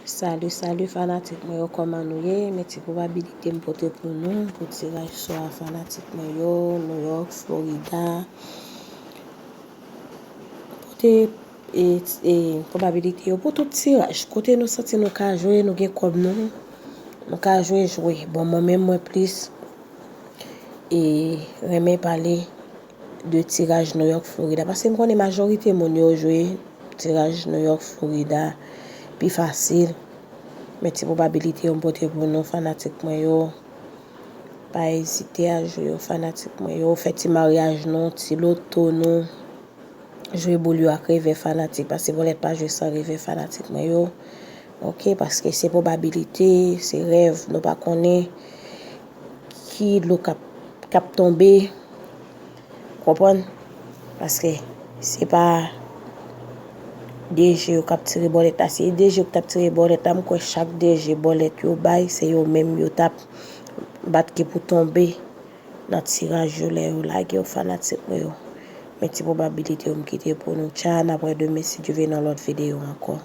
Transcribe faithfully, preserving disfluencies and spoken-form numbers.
Salut, salut fanatik mwen yo, kòman nou ye? Men ti pwobabilite m pote pou nou pou tiraj swa fanatik mwen yo, New York, Florida. Pote e, e, pwobabilite yo pou tout tiraj. Kote nou santi nou ka jwe, nou gen kòb nou, nou ka jwe, jwe. Bon, mwen menm mwen plis e renmen pale de tiraj New York, Florida. Paske m konnen majorite moun yo jwe tiraj New York, Florida pi fasil. Men ti pwobabilite yo m pote pou nou, fanatik mwen yo. Pa ezite a jwe yo, fanatik mwen yo. Fè ti maryaj nou, ti loto nou. Jwe boul yo ak revè, fanatik, paske bòlèt pa jwe san revè, fanatik mwen yo. Ok, paske se pwobabilite, se rèv, nou pa konnen ki dlo k ap, k ap tonbe. Konprann? Paske se pa de je yo k ap tire bòlèt la. Si de je yo k t ap tire bòlèt la, m kwè chak de je bòlèt yo bay, se yo menm yo t ap bat ki pou tonbe nan tiraj yo lè yo lage yo, fanatik mwen yo. Men ti pwobabilite yo m kite pou nou. Tcha, n ap wè demen si Dye vle nan lòt videyo ankò.